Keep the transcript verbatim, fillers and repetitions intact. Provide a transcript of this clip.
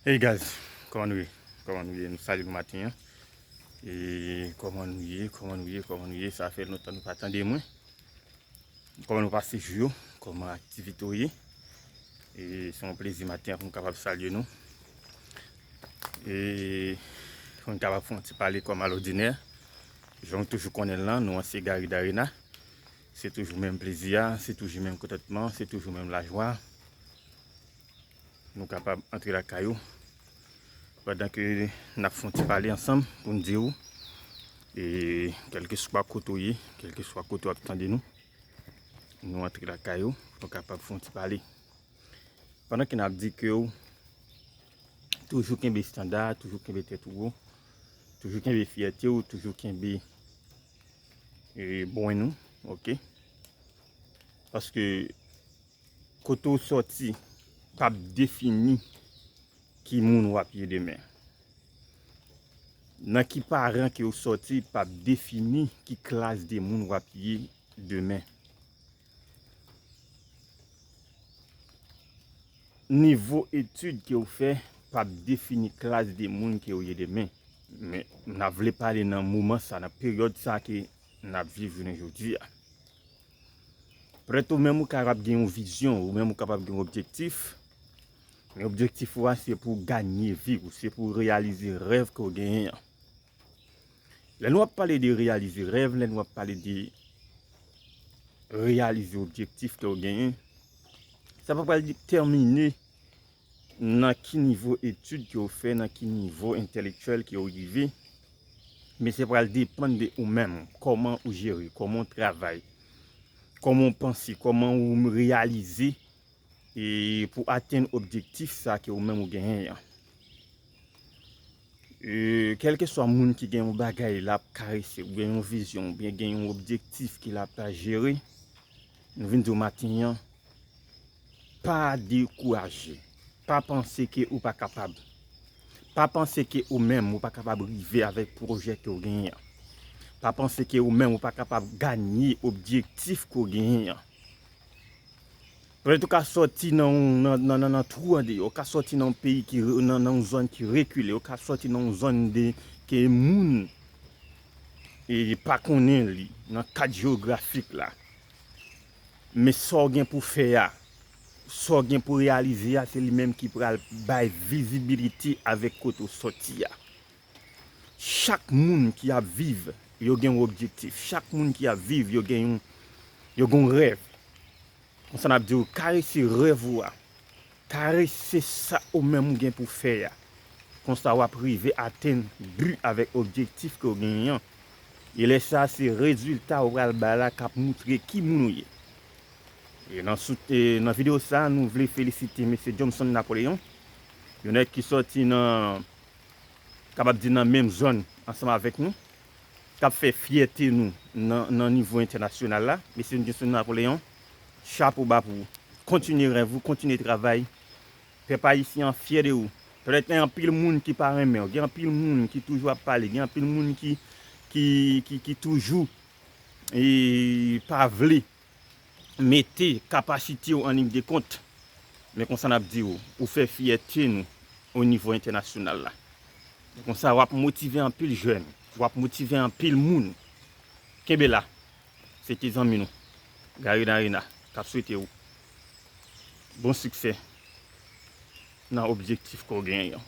Hey guys, kòman nou ye? Kòman nou ye? Nou salye nou maten an. E kòman nou ye? Kòman nou ye? Kòman nou ye? Sa fè lontan nou pa tande mwen. Kòman nou pase jou yo? Kòman aktivite w ye? E se yon plezi maten an pou m kapab salye nou. E pou n kapab fè yon ti pale kòm alòdinè. Jan w toujou konnen l lan, non an se Gary Darena. Se toujou menm plezi a, se toujou menm kontantman, se toujou menm lajwa. Nou kapab antre lakay ou pandan ke n ap fè yon ti pale ansanm pou n di w, e kèlkeswa kote w ye, kèlkeswa kote w ap tande nou, nou antre lakay ou, nou kapab fè yon ti pale. Pandan ke n ap di ke w toujou kenbe estanda, toujou kenbe tèt ou wo, toujou kenbe fyète w, toujou kenbe, e, bwen nou, oke? Paske kote w sòti p ap defini ki moun w ap ye demen. Nan ki paran ke w sòti p ap defini ki klas de moun w ap ye demen. Nivo etid ke w fè p ap defini klas de moun ke w ye demen. Men, n ap vle pale nan moman sa, nan peryòd sa ke n ap viv jounen jodi a. Petèt ou menm ou kapab gen yon vizyon, ou menm ou kapab gen yon objektif. Men objektif ou a se pou w ganye vi w, se pou w reyalize rèv ke w genyen an. Lè nou ap pale de reyalize rèv, lè nou ap pale de reyalize objektif ke w genyen, sa pa pral detèmine nan ki nivo etid ke w fè, nan ki nivo entèlektyèl ke w rive, men se pral depann de ou menm, kòman ou jere, kòman w travay, kòman w panse, kòman w reyalize, e pou atenn objektif sa ke ou menm ou genyen an. E, kèlkeswa moun ki gen yon bagay l ap karese, oubyen yon vizyon, oubyen gen yon objektif ke l ap jere, nou vin di w maten an, pa dekouraje. Pa panse ke ou pa kapab. Pa panse ke ou menm ou pa kapab rive avèk pwojè ke w genyen an. Pa panse ke ou menm ou pa kapab ganye objektif ke w genyen an. Petèt ou ka sòti nan, nan, nan, nan, nan twou andeyò, ou ka sòti nan yon peyi ki re-, nan, nan yon zòn ki rekile, ou ka sòti nan yon zòn de, ke moun, e, pa konnen li, nan kad jewografik la. Men sa w gen pou fè a, sa w gen pou reyalize a, se li menm ki pral bay vizibilite avèk kote w sòti a. Chak moun ki ap viv, yo gen yon objektif. Chak moun ki ap viv, yo gen yon, yo gen yon rèv. Konsa n ap di w, karese rèv ou a. Karese sa ou menm ou gen pou fè a. Konsa w ap rive atenn bi avèk objektif ke w genyen an. E lè sa a, se rezilta ou pral bay la k ap moutre ki moun ou ye. E nan sout-, e nan videyo sa a, nou vle felisite mesye Johnson Napoléon, yon nèg ki sòti nan, kapab di nan menm zòn ansanm avèk nou, k ap fè fyète nou nan, nan nivo entènasyonal la. Mesye Johnson Napoléon, chapo ba pou ou. Kontinye rèv ou, kontinye travay. Pèp ayisyen an fyè de ou. Petèt gen anpil moun ki pa renmen w, gen anpil moun ki toujou ap pale, gen anpil moun ki, ki, ki, ki toujou, e, pa vle mete kapasite w an liy de kont. Men konsa n ap di w, ou fè fyète nou o nivo entènasyonal la. Konsa w ap motive anpil jèn, w ap motive anpil moun. Kenbe la, se te zanmi nou, Gary Darena, k ap swete w bon siksè nan objektif ke w genyen an.